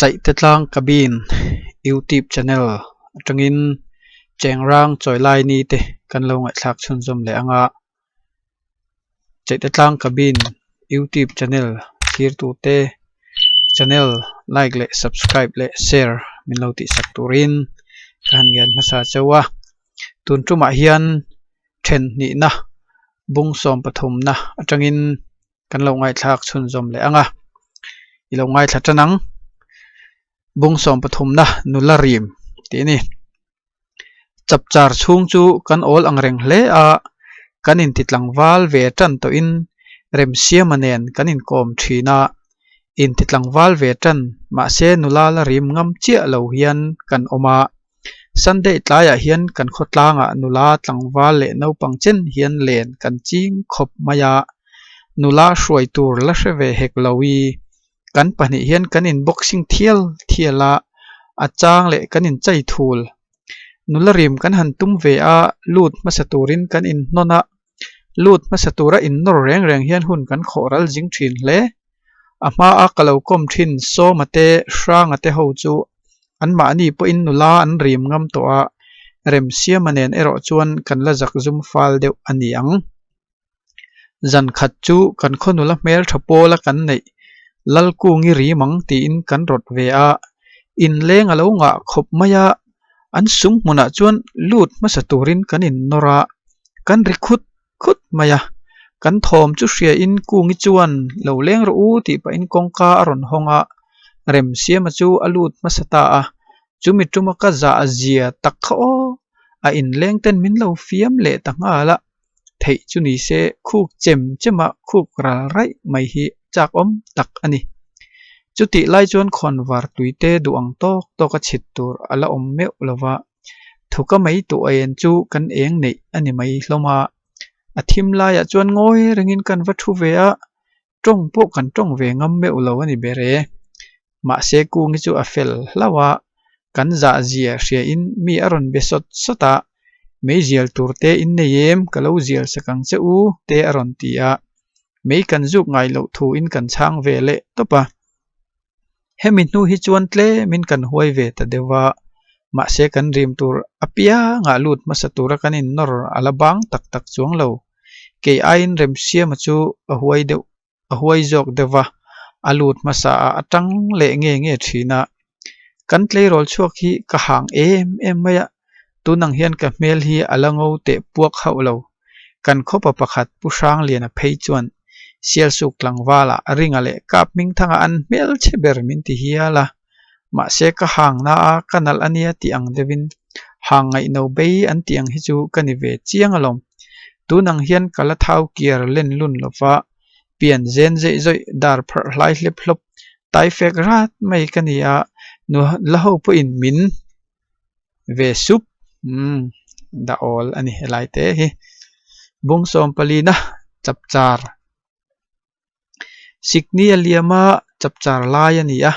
Chaihte tlang cabin youtube channel atangin chengrang chawi lai ni te kan lo ngaihthlak chhunzawm leh ang a Chaihte tlang cabin youtube channel thlir tute channel like leh subscribe leh share min lo tihsak turin ka han ngen hmasa cheu a tun tumah hian then hnihna bung sawm pathumna atangin kan lo ngaihthlak chhunzawm leh ang a i lo ngaithla tan ang bung sawm pathumna nula rim tih a ni chapchar chhung chu kan awl ang reng hle a kan inti tlangval ve tan tawhin remsiama nen kan inkawm thin a inti tlangval ve tan mahse nula la rim ngam chiah lo hian kan awm a. Sunday tlaiah hian kan khawtlangah nula tlangval leh naupang chen hian len kan ching khawp mai a, nula hruai tur la hre ve hek lo i kan pahnih hian kan in boxing thial thial a, a chang leh kan in chai thul. Nula rim kan han tum ve a, lut hmasa turin kan in hnawn a, lut hmasa tura in nawr reng reng hian hun kan khawh ral zing thin hle. A hmaa ka lo kawm thin Sawma te Hranga te ho chu anmahni pawhin nula an rim ngam tawh a, Remsiama nen erawh chuan kan la zak zum fal deuh a ni ang. Zan khat chu kan khaw nula hmeltha pawla kan neih Lalkungi rim ang tiin kan rawt ve a, inleng a lo ngah khawp mai a, an sum hmunah chuan lut hmasa turin kan innawr a, kan ri khut khut mai a, kan thawm chu hria in Kungi chuan lo leng rawh u tih pahin kawngka a rawn hawng a, Remsiama chu a lut hmasa ta a, chumi tuma ka zah zia tak kha aw, a inleng ten min lo fiam leh ta nghal a, theih chu ni se khuk chem chem a khuk ral raih mai hi chak awm tak a ni. Chutih lai chuan khawnvar tuite duh ang tawk tawk a chhit tur a la awm meuh lo va. Thuka mai tuah en chu kan eng neih a ni mai hlawm a, a thim laiah chuan ngawi rengin kan va thu ve a, tawng pawh kan tawng ve ngam meuh lo a ni ber e. Mahse Kungi chu a fel hlauh a, kan zah zia hriain mi a rawn be sawt sawt a, mei zial tur te in nei em ka lo zial sak ang che u te a rawn ti a, mei kan zuk ngai loh thuin kan chhang ve leh tawp a. Hemi hnu hi chuan tlemin kan huai ve ta deuh a, mahse kan rim tur apiangah lut hmasa tura kan innawr a la bang tak tak chuang lo. Kei aiin Remsiama chu a huai deuh a huai zawk deuh va, a lut hmasa ah a tang leh nge nge thin a. Kan tleirawl chhuak hi ka hang em em mai a, tunang hian ka hmel hi a la ngo teh puak hauh lo. Kan khawpa pakhat Pu Hrangliana phei chuan Sialsuk tlangvala Ringa leh Kap Hmingthanga an hmel chhe ber min ti hial a, mahse ka hang na a ka nalh a nia tih ang deuhin hang ngaihno bei an tih ang hi chu ka ni ve chiang alawm. Tunang hian ka la thau kiar len lun lova pian zen zeih zawih dar pharh hlai hlep hlawp tai fek rat mai ka ni a, nu la ho pawhin min ve sup umm dah awl a ni helai te hi bung sawm palina chapchar sikni a liam a chapchar lai a ni a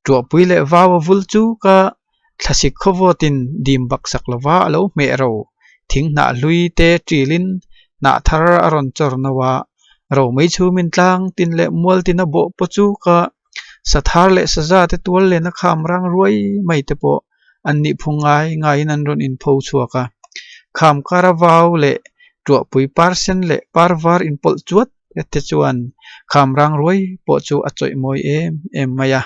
tuahpui leh vau a vul chu ka thlasik khawvawtin dim bak sak lova a lo hmeh ro thing hnah hlui te ṭilin hnah thar a rawn chawr no a romei chhumin tlang tin leh mual tin a bawh pawh chu ka Sathar leh saza te tual len a kham rang ruai mai te pawh an nih phung ngai ngaiin an rawn inpho chhuak a. Kham kara vau leh tuahpui par sen leh par var inpawlh chuat te chuan kham rang ruai pawh chu a chawih mawi em em mai a.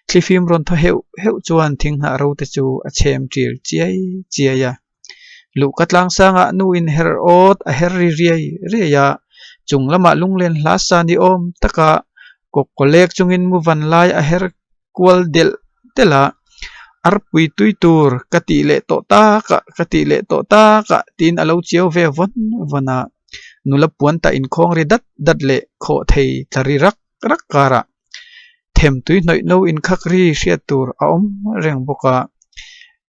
Thlifim rawn thaw heuh heuh chuan thinghnah ro te chu a chhem ṭil chiai chiai a. Luhka tlangsangah nu in her awt a her ri riai riai a, chung lamah lunglen hla sa ni awm taka kawkawlek chungin mu van lai a her kual delh delh a, Arpui tui tur ka tih leh tawh takah ka tih leh tawh takah tiin a lo chiau ve vawn vawn a, nula puan tah inkhawng ri dat dat leh khawh thei tla ri rak rak karah Them tui hnawih no inkhak ri hriat tur a awm reng bawk a,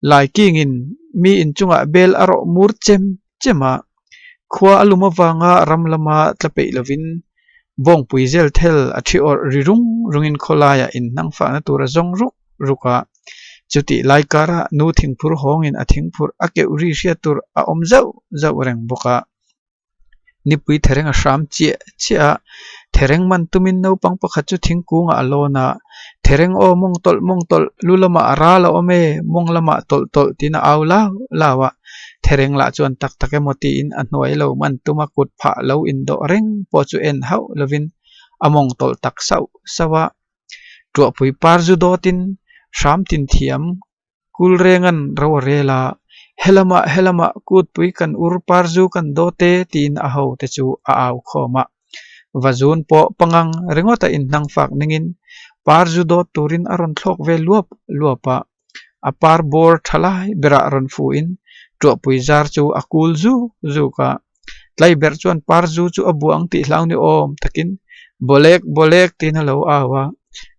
Laikingin mi inchungah bel a rawh mur chem chem a, khua a lum avanga ram lama tla peih lovin Bawngpui zel thel a thi awrh ri rung rungin khawlaiah inhnang fahna tur a zawng ruk ruk a, chutih lai karah nu thingphur hawngin a thingphurh a keuh ri hriat tur a awm zauh zauh reng bawk a. Nipui thereng a hram chiah chiah a, thereng man tumin naupang pakhat chu thingkungah a lawn a, Thereng aw mawng tawlh mawng tawlh, lu lamah a ral a awm e, mawng lamah tawlh tawlh tiin a au lau lau a. Thereng lah chuan tak tak emaw tiin a hnuai lo man tuma kut phah lo indawh reng pawh chu en hauh lovin a mawng tawlh tak sauh sauh a. Tuahpui par zu dawtin hram tin thiam Kulrenga'n ro a rel a, Helamah, helamah kutpui kan ur par zu kan dawt e tiin a ho te chu a au khawm a. Vazun pawh pangang ringawta inhnang fak ningin par zu dawt turin a rawn thlawk ve luap luap a. A par bawr tha lai berah rawn fuhin tuahpui zar chu a kul zuk zuk a. Tlaiberh chuan par zu chu a buang tih hlau ni awm takin Bawlek, bawlek tiin a lo au a.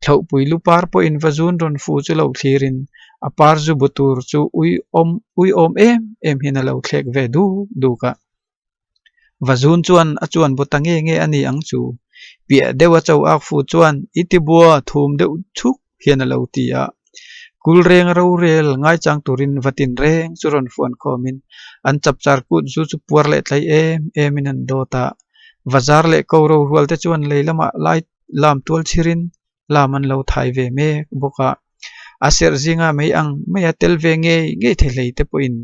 Thlauhpui lu par pawhin va zun rawn fu chu lo thlirin a par zu bu tur chu uiawm uiawm em em hian a lo thlek ve duk duk a. Va zun chuan a chuan bu ta nge nge a ni ang chu. Piah deuh a cho ak fu chuan i tibua thum deuh chhuk hian a lo ti a. Kul reng rorel ngaichang turin va tin reng chu rawn fuan khawmin an chapchar kut zu chu puar leh tlai em emin an dawt a. Vazar leh ko rorual te chuan lei lamah lai lam tual chhirin lam an lo thai ve mek bawk a. A serh zinga mei ang mai a tel ve ngei ngei thei hlei te pawhin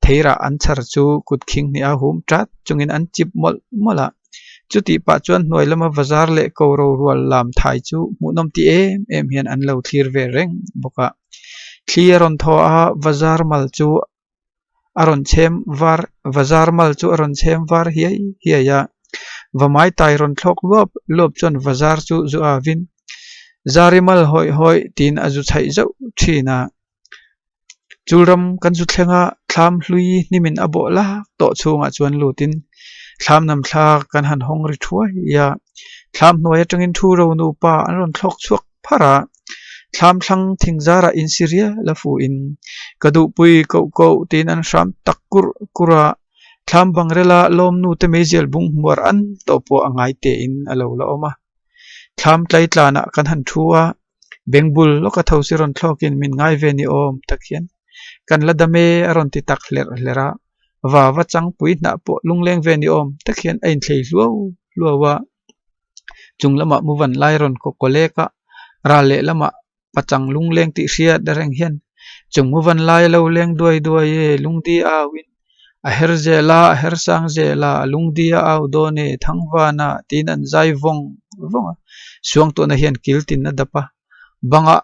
theirah an chhar chu kut khing hnih a hum tat chungin an chip mawlh mawlh a. Chutih pah chuan hnuai lama bazar leh ko rorual lam thai chu hmuhnawm ti em em hian an lo thlir ve reng bawk a. Thli a rawn thaw a, bazar mal chu a rawn chhem var bazar mal chu a rawn chhem var hiai hiai a. Vamai tai rawn thlawk luap luap chuan bazar chu zu avin Zari mal hawih hawih tiin a zu chhaih zauh thin a. Chulram kan zu thleng a, thlam hlui hnimin a bawh lak tawh chhungah chuan lutin thlam nam thlak kan han hawng ri thuai a. Thlam hnuai atangin thu ro nupa an rawn thlawk chhuak pharh a, thlam thlang thing zarah insi rial a fuhin ka duhpui koh koh tiin an hram tak kurh kurh a. Thlam bangrela lawmnu te meizial bung hmuar an tawh pawh a ngai tein a lo la awm a. Thlam tlaitlanah kan han thu a, Bengbul lawka tho si rawn thlawkin min ngai ve ni awm tak hian kan la dam e a rawn ti tak hlerh hlerh a, va va changpui hnah pawh lungleng ve ni awm tak hian a inthlei hluau hluau a. Chung lamah muvan lai rawn kaw kaw lek a, ral leh lamah pachang lungleng tih hriat reng hian chung muvan lai a lo leng duai duai e lungdi au in a her zel a, a her sang zel a, a lungdi a au dawn e, Thangvana tiin an zai vawng vawng a, Suangtuahna hian kil tin a dap a, bangah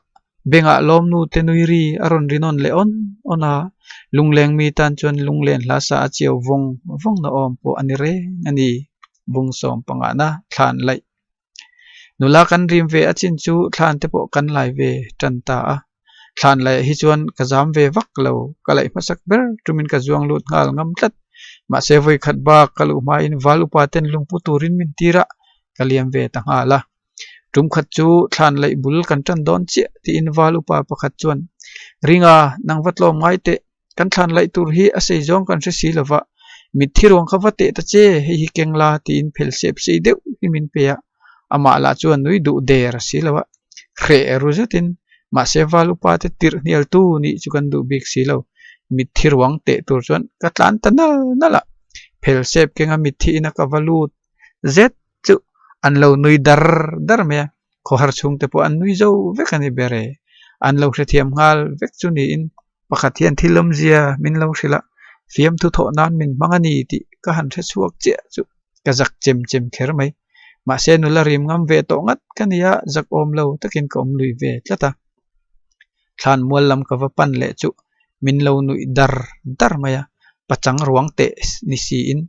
bengah lawmnu te nui ri a rawn ri nawn leh awn awn a, lungleng mi tan chuan lunglen hla sa a chiau vawng vawng na awm pawh a ni reng a ni, Bungsawm pangahna thlan laih. Nula kan rim ve a chin chu thlan te pawh kan lai ve tan ta a, thlan laih hi chuan ka zam ve vak lo, ka laih hmasak ber tumin ka zuang lut nghal ngam tlat. Mahse vawi khat bak ka luh hmain val upa ten lungpu turin min tir a, ka liam ve ta nghal a. Tum khat chu thlan laih bul kan tan dawn chiah tiin val upa pakhat chuan, Ringa, nang va tlawm ngai teh, Kan thlan laih tur hi a sei zawng kan hre si lova, mitthi ruang kha va teh ta che, hei hi keng la tiin phel sep sei deuh hi min pe a, amah lah chuan nui duh der si lo a, hreh ru zetin mahse val upa te tirh hnial tu nih chu kan duh bik si lo, mitthi ruang teh tur chuan ka tlan ta nal nal a, phel sep kenga mitthi ina ka va lut zet chu an lo nui dar dar mai a, khawhar chhungte pawh an nui zo vek a ni ber e, an lo hrethiam nghal vek chu niin. Pakhat hian thil awmzia min lo hrilh a, fiamthu thawh nan min hmang a ni tih ka han hre chhuak chiah chu ka zak chem chem kher mai. Mahse nula rim ngam ve tawh ngat ka ni a, zak awm lo takin ka awm lui ve tlat a. Thlan mual lam ka va pan leh chu min lo nuih dar dar mai a, pachang ruang teh ni siin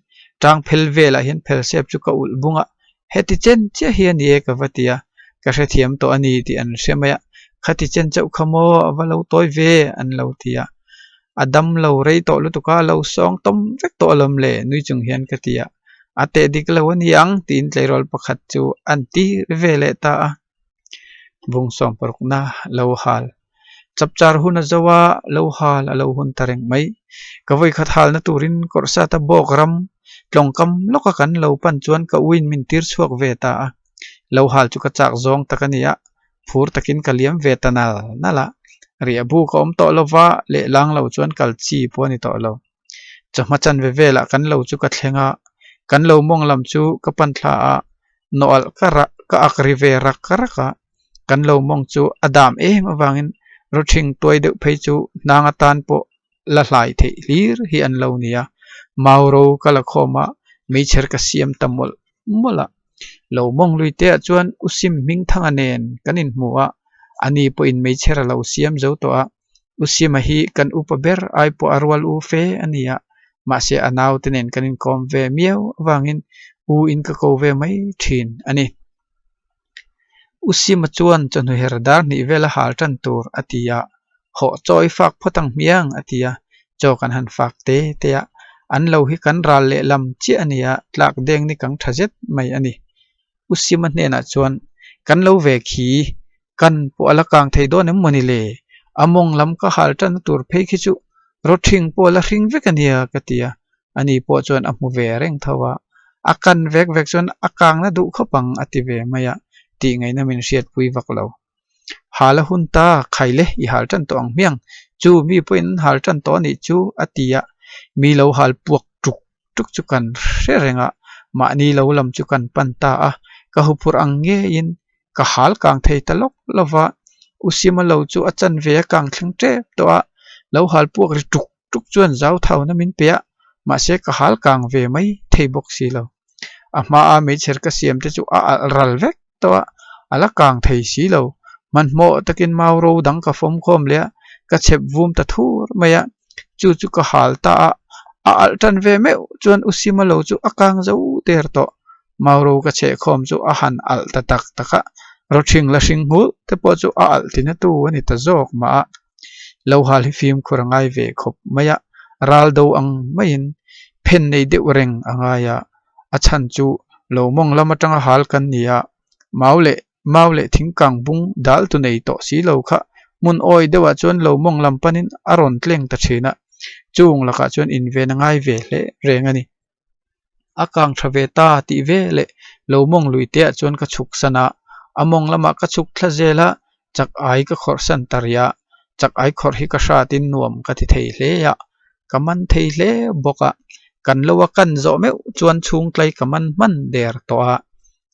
tang phel velah hian phel sep chu ka ulh bung a, Heti chen chiah hi a ni e ka va ti a, ka hrethiam tawh a ni tih an hre mai a, khati chen chauh kha maw a va lo tawi ve an lo ti a, a dam lo rei tawh lutuk a, lo sawng tawm vek tawh alawm le nui chung hian ka ti a, a teh dik lo a ni ang tiin tleirawl pakhat chu an tir ve leh ta a. Vung sawm parukna lo hal. Chapchar hun a zo a, lo hal a lo hun ta reng mai. Ka vawikhat halna turin kawrhsata bawk ram tlawngkam lawka kan lo pan chuan ka uin min tir chhuak ve ta a. Lo hal chu ka chak zawng tak a ni a, phur takin ka liam ve ta nal nal a. Riah bu ka awm tawh lova, lehlang lo chuan kal chi pawh a ni tawh lo. Chawhma chanve velah kan lo chu ka thleng a, Kan lo mawng lam chu ka pan thla a, nawh alh ka rah ka ak ri ve rak rak a. Kan lo mawng chu a dam em avangin rawthing tuai deuh phei chu hnang atan pawh la hlai theih hlir hi an lo ni a. Mau ro ka la khawm a, meichher ka siam ta mawlh mawlh a. Lo mawng lui te ah chuan U Sim Hmingthanga nen kan inhmu a, ani pawhin meichher a lo siam zo tawh a. U Sima hi kan upa ber ai pawh a rual u fe a ni a, mahse a naute nen kan inkawm ve miau avangin u in ka ko ve mai thin a ni. U Sima chuan chawhnu her dar hnih vel a hal tan tur a ti a, Hawh chaw i fak phawt ang hmiang a ti a, chaw kan han fak te te a, an lo hi kan ral lehlam chiah a ni a, tlak deng ni kang tha zet mai a ni. U Sima hnenah chuan, Kan lo ve khi, kan pawh a la kang thei dawn em mawni le? A mawng lam ka hal tanna tur phei khi chu rawthing pawh a la hring vek a nia ka ti a, ani pawh chuan a hmu ve reng tho a, a kan vek vek chuan a kangna duh khawp ang a ti ve mai a, tih ngaihna min hriatpui vak lo. Hal a hun ta, khai le, i hal tan tawh ang hmiang, chu mi pawhin an hal tan tawh a nih chu a ti a, mi lo hal puak tuk tuk chu kan hre reng a, mahni lo lam chu kan pan ta a, ka huphurh ang ngeiin ka hal kang thei ta lawk lo va, U Sima lo chu a chanve a kang thleng tep tawh a, lo hal puak ri tuk tuk chuan zau thauna min pe a, mahse ka hal kang ve mai thei bawk si lo. A hmaa meichher ka siam te chu a alh ral vek tawh a, a la kang thei si lo. Hmanhmawh takin mau ro dang ka fawm khawm leh a, ka chhep vum ta thur mai a, chu chu ka hal ta a, a alh tan ve meuh chuan U Sima lo chu a kang zo der tawh. Mau ro ka chheh khawm chu a han alh ta tak tak a, rawthing la hring nghulh te pawh chu a alh tina tu a ni ta zawk mah a. Lo hal hi fimkhur a ngai ve khawp mai a, ral do ang maiin phen nei deuh reng a ngai a, a chhan chu lo mawng lam atanga hal kan ni a, mau leh mau leh thingkang bung dal tu nei tawh si lo kha hmun awi deuhah chuan lo mawng lam panin a rawn tleng ta thin a, chung lakah chuan inven a ngai ve hle reng a ni. A kang tha ve ta tih ve leh lo mawng lui te ah chuan ka chhuk san a, a mawng lamah ka chhuk thla zel a, chak ai ka khawrh san ta rih a, chak ai khawrh hi ka hratin nuam ka ti thei hle a, ka man thei hle bawk a, kan lo a kan zawh meuh chuan chhung tlai ka man hman der tawh a,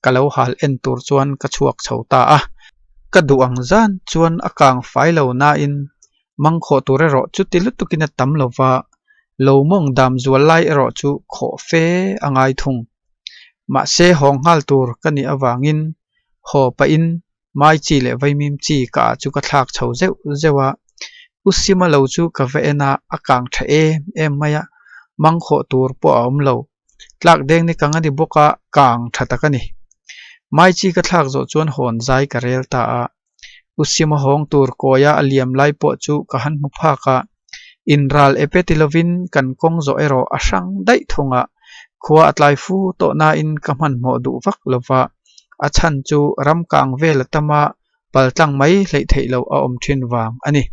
ka lo hal en tur chuan ka chhuak chho ta a. Ka duh ang zan chuan a kang fai lo nain mangkhawh tur erawh chuti lutukin a tam lo va, lo mawng dam zual lai erawh chu khawh fe a ngai thung. Mahse hawng nghal tur ka nih avangin haw pahin mai chi leh vaimim chi ka ah chu ka thlak chho zeuh zeuh a, U Sima lo chu ka va en a, a kang tha em em mai a, mangkhawh tur pawh a awm lo. Tlak deng ni kang a ni bawk a, kang tha tak a ni. Mai chi ka thlak zawh chuan hawn zai ka rel ta a, U Sima hawng tur kawia a liam lai pawh chu ka han hmu phak a, inral ep e ti lovin kan kawng zawh erawh a hrang daih thung a, khua a tlai fu tawh nain ka hmanhmawh duh vak lo va, a chhan chu ram kang vel a tam a, paltlang mai hleih theih loh a awm thin vang a ni.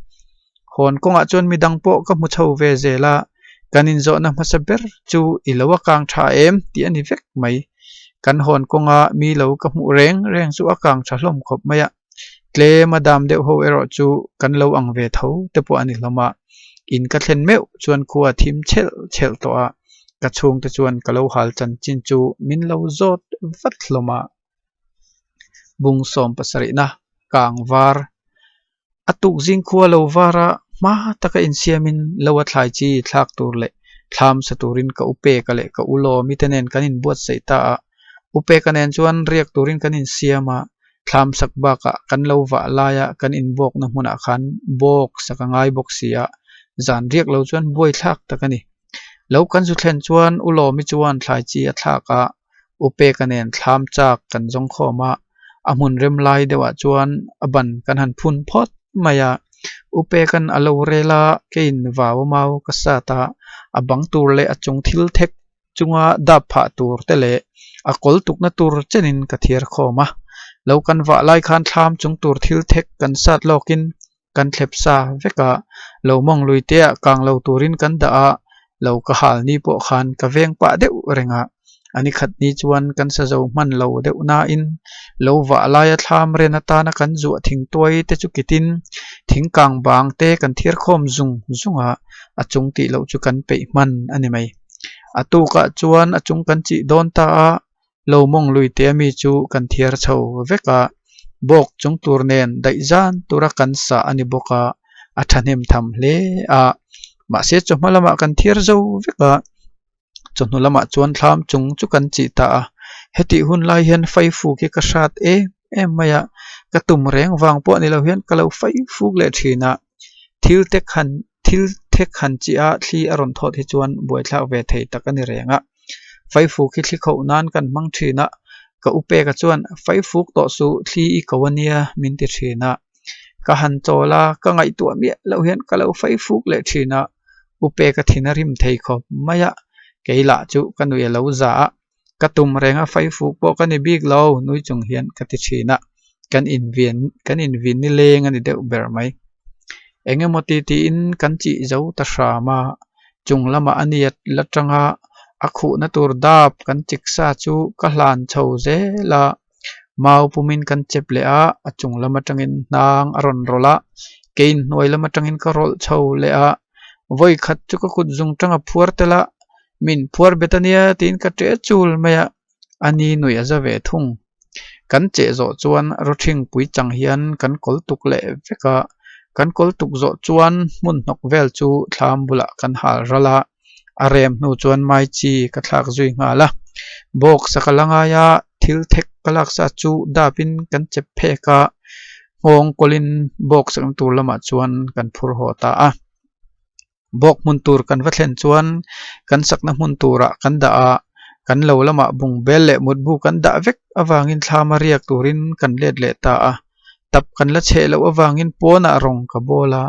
Hawn kawngah chuan midang pawh ka hmu chho ve zel a, kan inzawhna hmasa ber chu i lo a kang tha em tih a ni vek mai. Kan hawn kawnga mi lo ka hmuh reng reng chu a kang tha hlawm khawp mai a, tlem a dam deuh ho erawh chu kan lo ang ve tho te pawh a ni hlawm a. In ka thlen meuh chuan khua thim chhelh chhelh tawh a, ka chhungte chuan ka lo hal chanchin chu min lo zawt vat hlawm a. Bung sawm pasarihna kang var A tuk zing khua lo var a, hma taka insiamin lo a thlai chi thlak tur leh thlam sa turin ka u Peka leh ka u Lawmi te nen kan inbuatsaih ta a. U Peka nen chuan riak turin kan insiam a, thlam sak bakah kan lo vah laia kan inbawkna hmunah khan bawk sak a ngai bawk si a, zan riak lo chuan buaithlak tak a ni. Lo kan zu thlen chuan u Lawmi chuan thlai chi a thlak a, U Peka nen thlam chak kan zawng khawm a, a hmun rem lai deuhah chuan a ban kan han phun phawt mai a. U Peka'n a lo rel a, keiin vau a mau ka sat a, a bang tur leh a chung thil thek chunga dap phah tur te leh a kawl tukna tur chenin ka thiar khawm a. Lo kan vah lai khan thlam chung tur thil thek kan sat lawkin kan thlep sa vek a, lo mawng lui te ah kang lo turin kan dah a, lo ka hal ni pawh khan ka veng pah deuh reng a, a ni khat ni chuan kan sa zo hman lo deuh nain lo vah laia thlam ren atana kan zuah thingtuai te chu kitin thing kang bang te kan thiar khawm zung zung a, a chung tih loh chu kan peih hman a ni mai. A tukah chuan a chung kan chih dawn ta a, lo mawng lui te ami chu kan thiar chho vek a, bawk chung tur nen daih zan tura kan sah a ni bawk a, a thahnem tham hle a. Mahse chawhma lamah kan thiar zo vek a, chawhnu lamah chuan thlam chung chu kan chih ta a. Hetih hun lai hian faifuk hi ka hrat em em mai a, ka tum reng vang pawh ni lo hian ka lo faifuk leh thin a, thil tek han thil thek han chih a thli a rawn thawt hi chuan buaithlak ve thei tak a ni reng a. Faifuk hi thli khoh nan kan hmang thin a, ka u peka chuan faifuk tawh suh thli i ko a nia min ti thin a. Ka han chawl a, ka ngaihtuah miah loh hian ka lo faifuk leh thin a, u peka thin a rim thei khawp mai a, kei lah chu ka nui a lo za a. Ka tum reng a faifuk pawh ka ni bik lo nui chung hian ka ti thin a, kan invian kan invin ni leng a ni deuh ber mai. Eng emaw ti tiin kan chih zo ta hram a, chung lamah a niat la tanga a khuhna tur dap kan chiksa chu ka hlan chho zel a, mau pumin kan chep leh a, a chung lam atangin hnang a rawn rawlh a, keiin hnuai lam atangin ka rawlh chho leh a, vawi khat chu ka kut zung tanga phuar tel a, Min phuar bet a nia tiin ka ṭe chul mai a, a ni nuih a za ve thung. Kan cheh zawh chuan rawṭhing pui chang hian kan kawl tuk leh vek a, kan kawl tuk zawh chuan hmun hnawk vel chu thlam bulah kan hal ral a, a rem hnu chuan mai chi ka thlak zui nghal a. Bawk sak a la ngai a, thil thek ka laksa chu dapin kan chep phek a, nghawng kawlin bawk sakna tur lamah chuan kan phur haw ta a. Bawk hmun tur kan va thlen chuan kan sakna hmun turah kan dah a, kan lo lamah bungbel leh mutbu kan dah vek avangin thlama riak turin kan let leh ta a. Tap kan la chheh loh avangin pawnah rawng ka bawl a,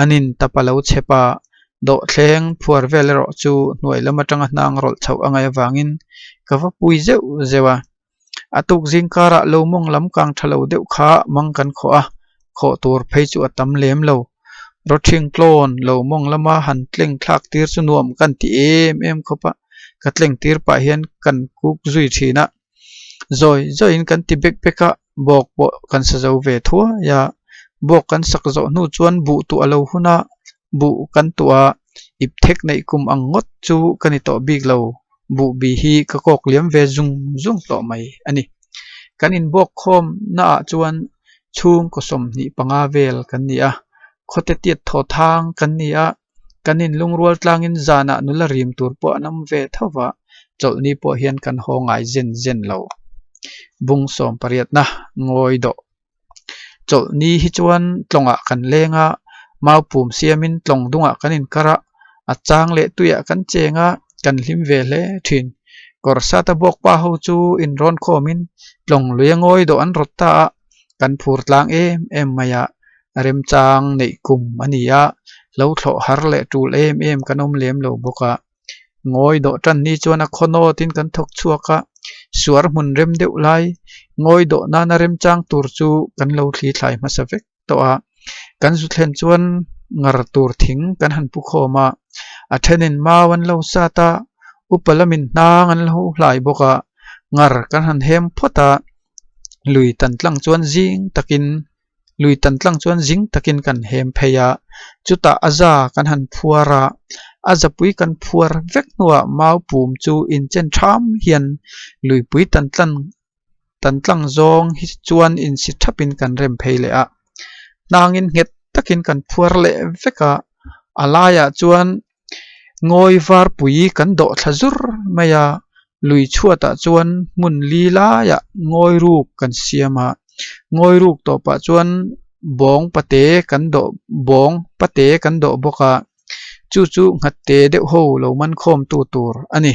an in tap a lo chhep a, dawhthleng phuar vel erawh chu hnuai lam atanga hnang rawlh chhoh a ngaih avangin ka va pui zeuh zeuh a. A tuk zing karah lo mawng lam kang tha lo deuh kha mang kan khawh a, khawh tur phei chu a tam lem lo. Rawthing tlawn lo mawng lama han tleng thlak tir chu nuam kan ti em em khawp a, ka tleng tir pah hian kan kuk zui thin a. Zawi zawiin kan ti bek bek a, bawk pawh kan sa zo ve thuai a. Bawk kan sak zawh hnu chuan buh tuah lo hun a, buh kan tuah a, ip thek neih kum ang ngawt chu ka ni tawh bik lo. Buh bi hi ka kawk liam ve zung zung tawh mai a ni. Kan inbuak khawm naah chuan chhungkaw 25 vel kan ni a, khawte tiat thaw thang kan ni a, kan inlungrual tlangin zanah nula rim tur pawh an awm ve tho va, chawlhni pawh hian kan haw ngai zen zen lo. Bung sawm pariatna ngawi dawh. Chawlhni hi chuan tlawngah kan leng a, mau pum siamin tlawng dungah kan inkar a, a chang leh tuiah kan cheng a, kan hlim ve hle thin. Kawr sata buak pa ho chu inrawn khawmin tlawng lui a ngawi dawh an rawt ta a, kan phur tlang em em mai a, remchang neih kum a ni a, lo thlawh har leh tul em em kan awm lem lo bawk a. Ngawi dawh tan ni chuan a khaw nawtin kan thawk chhuak a, suar hmun rem deuh lai ngawi dawh nana remchang tur chu kan lo thli thlai hmasa vek tawh a. Kan zu thlen chuan ngar tur thing kan han pu khawm a, a thenin mau an lo sat a, upa lamin hnang an lo hlai bawk a, ngar kan han hem phawt a, lui tan tlang chuan zing takin Lui tan tlang chuan zing takin kan hem phei a, chutah a za kan han phuar a, a zapui kan phuar vek hnuah mau pum chu inchen tham hian luipui tan tlang tan tlang zawng hi chuan insi thapin kan rem phei leh a, hnangin nghet takin kan phuar leh vek a, a laiah chuan Ngawi varpui kan dawh thla zur mai a, lui chhuatah chuan hmun li laiah ngawi ruk kan siam a, ngawi ruk tawpah chuan bawng pate kan dawh bawng pate kan dawh bawk a, chu chu nghatte deuh ho lo man khawm tu tur a ni.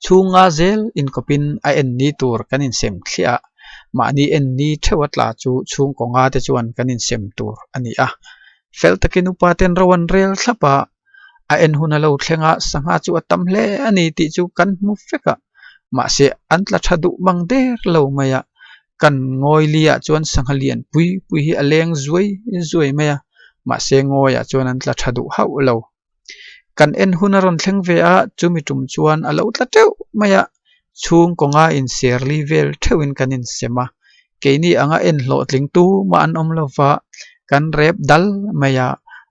Chhunga zel inkawpin a en ni tur kan insem thliah a, mahni en ni theuh a tla chu chhungkaw nga te chuan kan insem tur a ni a. Fel takin upa ten ro an rel thlap a, a en hun a lo thleng a, sangha chu a tam hle a ni tih chu kan hmu vek a, mahse an tla tha duh mang der lo mai a, kan ngawi li ah chuan sangha lian pui pui hi a leng zuai zuai mai a, mahse ngawi ah chuan an tla tha duh hauh lo. Kan en hun a rawn thleng ve a, chumi tum chuan a lo tla teuh mai a, chhungkaw nga inser li vel theuhin kan insem a, keini anga en hlawhtling tumah an awm lo va, kan rep dal mai a,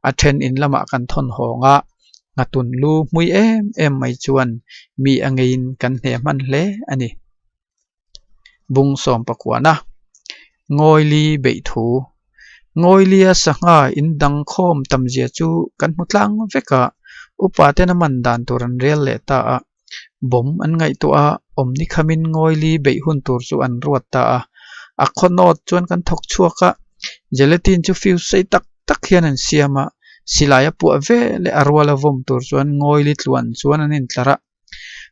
a then in lamah kan thawn hawng a. Nghatun lu hmui em em mai chuan mi a ngeiin kan hne hman hle a ni. Bung sawm pakuana Ngawili beih thu Ngawilia sangha in dang khawm tam zia chu kan hmu tlang vek a, upa ten a man dan tur an rel leh ta a. Bawm an ngaihtuah a, awm ni khamin Ngawili beih hun tur chu an ruat ta a. A khaw nawt chuan kan thawk chhuak a, gelatin chu fuse sei tak tak hian an siam a, silai a puah ve leh a ruala vawm tur chuan Ngawili tluan chuan an intlar a.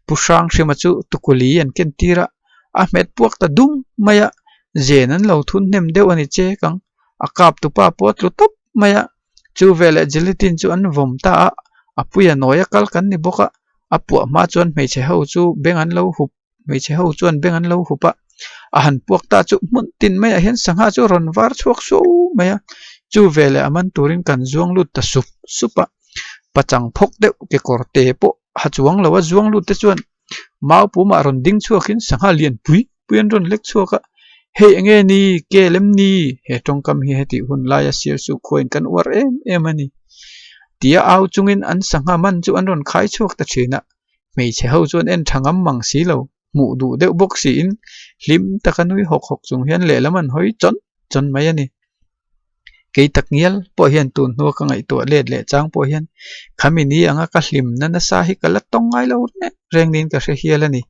Pu Hranghrima chu tukuli an ken tir a, a hmet puak ta dum mai a, zen an lo thun hnem deuh a ni chek ang, a kap tupa pawh a tlu tawp mai a, chu veleh gelatin chu an vawm ta a, a puia nawia kal kan ni bawk a, a puah hma chuan hmeichhe ho chu beng an lo hup hmeichhe ho chuan beng an lo hup a, a han puak ta chu hmun tin maiah hian sangha chu a rawn var chhuak suau mai a, chu veleh a man turin kan zuang lut ta sup sup a, pachang phawk deuh kekawr te pawh ha chuang lo a zuang lut te chuan mau pumah rawn ding chhuakin sangha lian pui pui an rawn lek chhuak a, hei enge ni kel em ni he tawngkam hi hetih hun laia sial suh khuain kan uar em em a ni tia au chungin an sangha man chu an rawn khai chhuak ta thin a, hmeichhe ho chuan en tha ngam mang si lo hmuh duh deuh bawk siin hlim taka nui hawk hawk chung hian lehlam an hawi chawn chawn mai a ni. Kei tak ngial pawh hian tun hnua ka ngaihtuah let leh chang pawh hian khami ni anga ka hlimna nasa hi ka la tawng ngai lo reng reng niin ka hre hial a ni.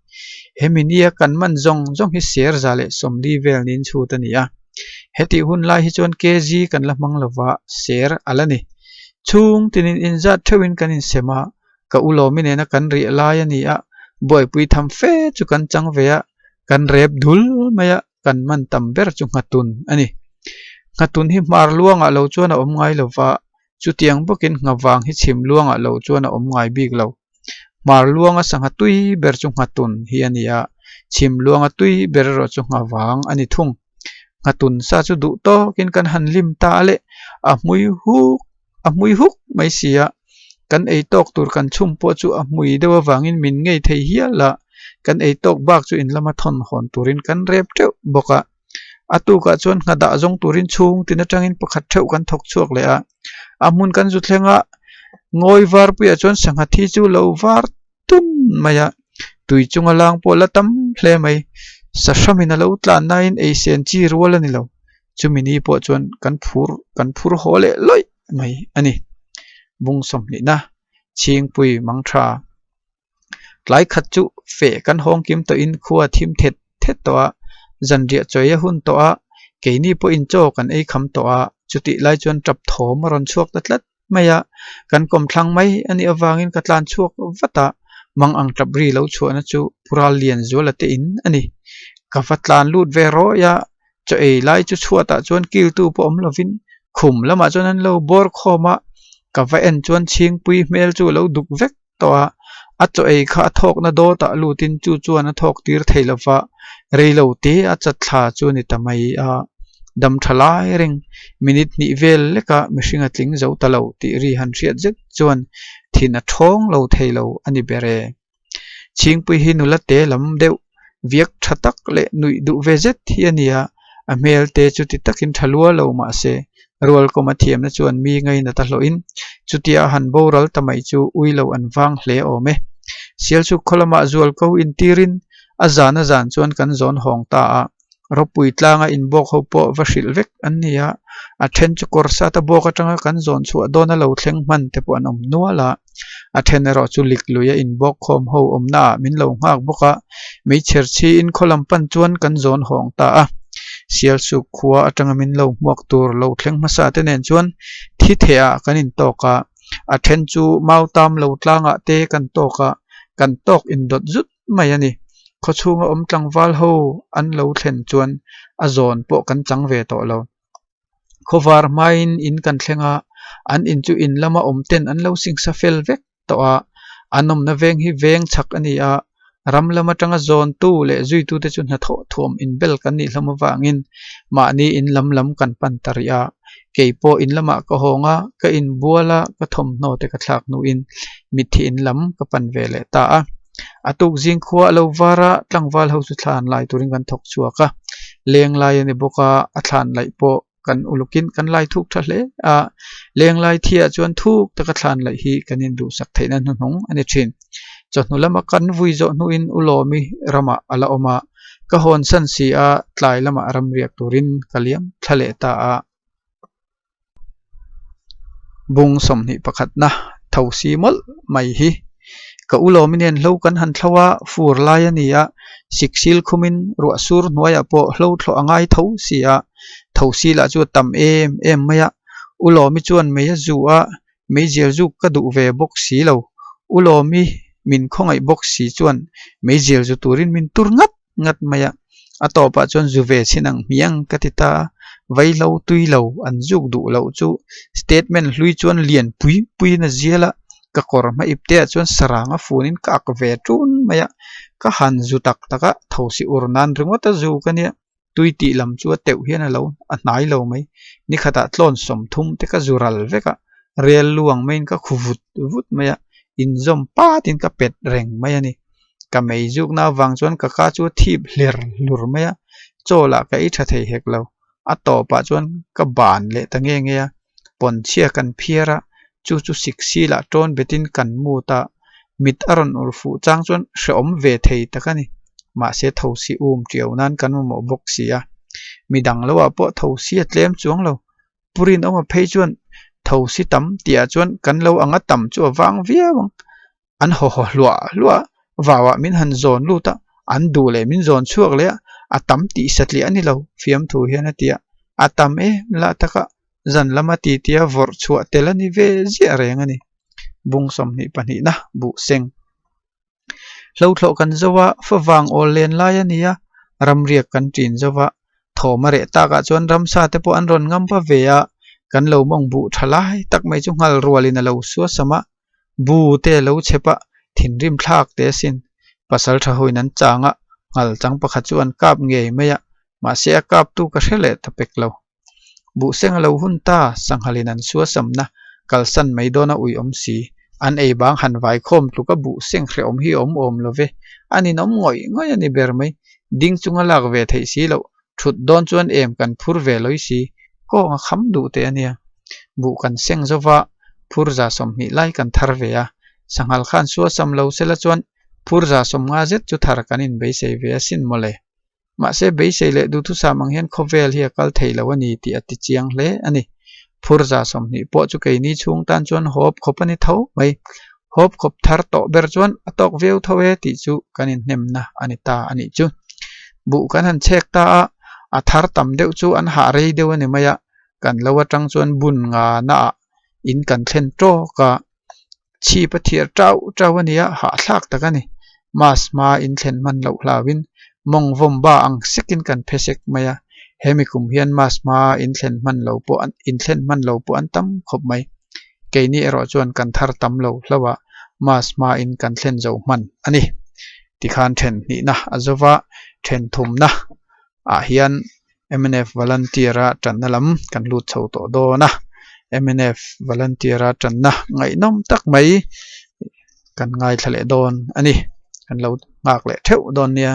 Hemi nia kan man zawng zawng hi ser za leh sawmli vel niin chhut a ni a. Hetih hun lai hi chuan KG kan la hmang lova ser a la ni. Chhung tinin inzat theuhin kan insem a, ka u lawmi nena kan riah lai a ni a, buaipui tham fe chu kan chang ve a, kan rep dul mai a, kan man tam ber chu nghatun a ni. Nghatun hi hmar luangah lo chuan a awm ngai lo va, chutiang bawkin nghavang hi chhim luangah lo chuan a awm ngai bik lo. Hmar luanga sangha tui ber chu nghatun hi a ni a, chhim luanga tui ber erawh chu nghavang a ni thung. Nghatun sa chu duh tawkin kan han lim ta a leh, a hmui huk a hmui huk mai si a, kan ei tawk tur kan chhum pawh chu a hmui deuh avangin min ngei thei hial a, kan ei tawk bak chu in lama thawn hawn turin kan rep teuh bawk a. A tukah chuan nghadah zawng turin chhung tin atangin pakhat theuh kan thawk chhuak leh a, a hmun kan zu thleng a, ngawi varpuiah chuan sangha thi chu lo var tun mai a, tui chunga lang pawh la tam hle mai, sahramin a lo tlan nain ei sen chi rual a ni lo. Chumi ni pawh chuan kan phur kan phur haw leh lawih mai a ni. Bung sawmhnihna Chhingpui mang tha tlai khat chu feh kan hawng kim tawhin khua thim thet thet tawh a, zanriah chawi a hun tawh a, keini pawhin chaw kan ei kham tawh a, chutih lai chuan tap thawm a rawn chhuak ta tlat mai a, kan kawmthlang mai a nih avangin ka tlan chhuak vat a, mang ang tap ri lo chhuahna chu Pural Lianzuala te in a ni. Ka va tlan lut ve rawih a, chaw ei lai chu chhuatah chuan kiltu pawh awm lovin khum lamah chuan an lo bawr khawm a, ka va en chuan chhingpui hmel chu a lo duk vek tawh a, a chaw ei kha a thawkna dawtah lutin chu chuan a thawk tir thei lova, reilo te a chatthla chu a ni ta mai a, dam tha lai reng minute hnih vel leka mihring a tling zo ta lo tih ri han hriat zet chuan thin a thawng lo thei lo a ni ber e. Chhingpui hi nula te lam deuh viak tha tak leh nuih duh ve zet hi a ni a, a hmel te chu ti takin tha lua lo mah se Rualkawma thiamna chuan mi ngainat a hlawhin chutia a han boral ta mai chu ui lo an vang hle awm e. Sialchuk khaw lamah zualko intirin a zan a zan chuan kan zawn hawng ta a. Ropui tlanga inbawk ho pawh va hrilh vek an ni a, a then chu kawr sat a bawk atanga kan zawn chhuah dawna lo thleng hman te pawh an awm nual a, a then erawh chu lik luia inbawk khawm ho awmna ah min lo nghak bawk a, meichher chhiin khaw lam pan chuan kan zawn hawng ta a. Sialsuk khua atanga min lo hmuak tur lo thleng hmasa te nen chuan thi theh ah kan intawk a, a then chu mautam lo tlangah te kan tawk a, kan tawk indawt zut mai a ni. Khawchhunga awm tlangval ho an lo thlen chuan a zawn pawh kan chang ve tawh lo. Khawvar hmain in kan thleng a, an in chu in lama awm ten an lo singsa fel vek tawh a. An awmna veng hi veng chhak a ni a, ram lam atanga zawntu leh zuitute chu hnathawh thuam inbel kan nih hlawm avangin mahni in lam lam kan pan ta rih a. Kei pawh in lamah ka hawng a, ka inbual a, ka thawmhnaw te ka thlak hnuin mitthi in lam ka pan ve leh ta a. A tuk zing khua a lo var a, tlangval ho chu thlan lai turin kan thawk chhuak a. Leng lai a ni bawk a, a thlan laih pawh. kan ulukin kan lai thuk tha hle a, lenglai thiah chuan thuk taka thlan laih hi kan induhsak theihna hnuhnung a ni thin. Chawhnu lama kan vui zawh hnuin u Lawmi ramah a la awm a, ka hawnsan si a, tlai lamah ramriak turin ka liam thla leh ta a. Bung 21 na tho si mawlh mai hi. Ka u Lawmi nen hlo kan han thlo a, fur lai a ni a, siksil khumin ruah sur hnuaiah pawh hlo thlawh a ngai tho si a, tho si lah chu a tam em em mai a. U Lawmi chuan mei a zu a, meizial zuk ka duh ve bawk si lo. U Lawmi min khawngaih bawk si chuan meizial zu turin min tur ngat ngat mai a, a tawpah chuan zu ve chhin ang hmiang ka ti ta a, vaihlo tui lo an zuk duh loh chu statement hlui chuan lian pui puiin a zial a, ka kawr hma ip te ah chuan sarang a funin ka ak ve ṭun mai a, ka han zu tak tak a, thosi ur nan ringawt a zu ka nia. Tui tih lam chu a teuh hian a lo a hnai lo mai. Ni khatah tlawn 30 te ka zu ral vek a, rel lu ang maiin ka khu vut vut mai a, inzawm patin ka pet reng mai a ni. Ka mei zukna avang chuan ka ka chu a thip hler hlur mai a, chaw lah ka ei tha thei hek lo. A tawpah chuan ka ban leh ta nge nge a, pawnchhia kan phiar a, chu chu siksilah tawn betin kan mut a, mit a rawn ur fuh chang chuan hrehawm ve thei tak a ni. Mahse thosi um tiau nan kan mamawh bawk si a, midang loah pawh thosi a tlem chuang lo. Pu Rinawma phei chuan thosi tam tihah chuan kan lo anga tam chu a vang viau ang. An haw haw hluah hluah a, vauah min han zawn lut a, an duh leh min zawn chhuak leh a, a tam tih satliah a ni lo, fiamthu hian a ti a, a tam em lah taka zan lama titia vawrh chhuah tel a ni ve ziah reng a ni. Bung 22 na buh seng. Hlothlawh kan zo a, favang awl len lai a ni a, ramriak kan ṭin zo va, thawm a reh takah chuan ramsa te pawh an rawn ngam va ve a, kan lo mawng buh ṭha lai tak mai chu nghal rualin a lo suasam a, Bu te a lo chhep a, thinrim thlak te asin. Pasal tha hoin an chang a, nghal chang pakhat chu an kap ngei mai a, mahse a kaptu ka hre leh ta pek lo. Buhseng a lo hun ta, sanghalin an suasamna kalsan mai dawn a ui awm si. An ei bang han vai khawm tluk a buhseng hrehawm hi a awm awm lo ve. A ninawm ngawih ngawih a ni ber mai. Ding chunga lak ve theih si loh, Thut dawn chuan em kan phur ve lawih si, kawng a kham duh teh a nia. Buh kan seng zo va, phur 20 lai kan thar ve a. Sanghal khan suasam lo sela chuan phur 50 zet chu thar kan inbeisei ve asin mawle. Mahse beisei leh duhthusam ang hian khawvel hi a kal thei lo a ni tih a ti chiang hle a ni. Phur 20 pawh chu keini chhung tan chuan hawp khawp a ni tho mai. Hawp khawp thar tawh ber chuan a tawk viau tho e tih chu kan inhnemna a ni ta a nih chu. Buh kan han chhek ta a, a thar tam deuh chu an hah rei deuh a ni mai a, kan lo atang chuan bun nga naah in kan thlen tawk a, chhip a thiar tau tau a nia, hahthlak tak a ni. Mass hma in thlen hman loh hlauhin mawng vawm ba ang sekin kan phe sek mai a, hemi kum hian mass hma in thlen hman lo pawh in thlen hman lo pawh an tam khawp mai. Keini erawh chuan kan thar tam lo hlauh a, mass hmain kan thlen zo hman a ni. Tikhan then hnihna a zo va, then thumna ah hian mnf volunteer a tanna lam kan lut chho tawh dawn a, mnf volunteer a tanna ngaihnawm tak mai kan ngaithla leh dawn a ni. Kan lo nghak leh theuh dawn nia.